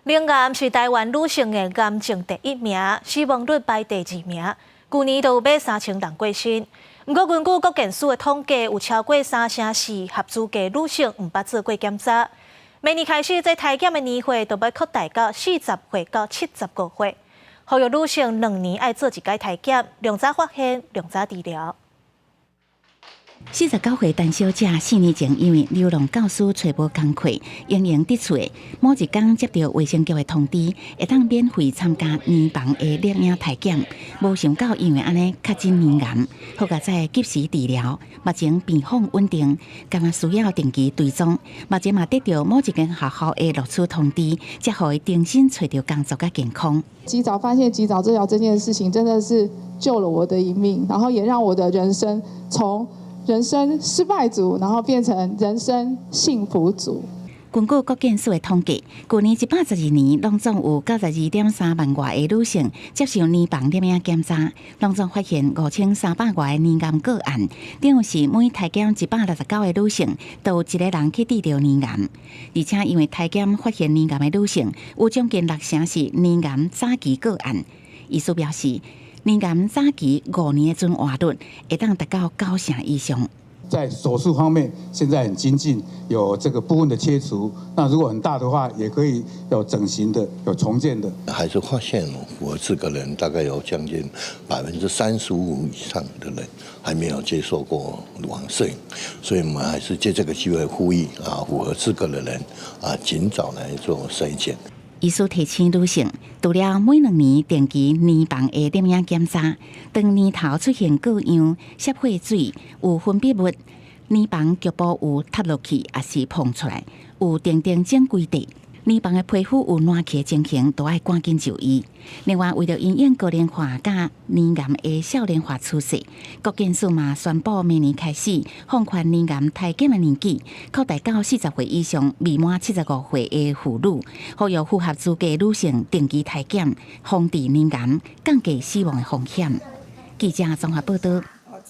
乳癌是台灣女性的癌症第一名，死亡率排第二名。舊年就有欲3000人過身。毋過根據國健署的統計，有超過三成四合資格女性毋捌做過檢查。明年開始，這體檢的年歲就欲擴大到40歲到75歲。呼籲女性2年愛做一擺體檢，量早發現，量早治療。49歲陳小姐4年前因為流浪教師揣無工課，閒閒佇厝，某一工接到衛生局的通知，會當免費參加乳房的攝影體檢。無想到因為按呢確診乳癌，好佳哉及時治療，目前病況穩定，敢若需要定期追蹤。目前嘛得到某一間學校的錄取通知，才予伊重新揣著工作佮健康。及早發現、及早治療這件事情，真的是救了我的一命，然後也讓我的人生從人生失敗組，然後變成人生幸福組。根據國健署的統計，舊年112年，攏總有92.3萬外个女性接受乳房攝影檢查，攏總發現5300外個乳癌個案，等於是每體檢169個女性，就有一個人去得著乳癌。而且因為體檢發現乳癌的女性，有將近六成是乳癌早期個案。醫師表示，乳癌早期5年的存活率會當達到九成以上。在手術方面，現在很精進，有這個部分的切除。那如果很大的話，也可以有整形的，有重建的。還是發現我這個人大概有將近35%以上的人還沒有接受過乳房攝影，所以我們還是借這個機會呼籲啊，符合資格的人啊，盡早來做篩檢。醫師提醒女性，除了每2年定期乳房的攝影檢查，當乳頭出現過樣、澀血水、有分泌物、乳房局部有塌落去，抑是膨出來，有定定種規塊，乳房的皮膚有爛去的情形，都愛趕緊就醫。另外，為著因應高齡化佮乳癌的少年化趨勢，國健署嘛宣布明年開始放寬乳癌體檢的年紀，擴大到40歲以上未滿75歲的婦女，呼籲符合資格女性定期體檢，防治乳癌，降低死亡的風險。記者綜合報道。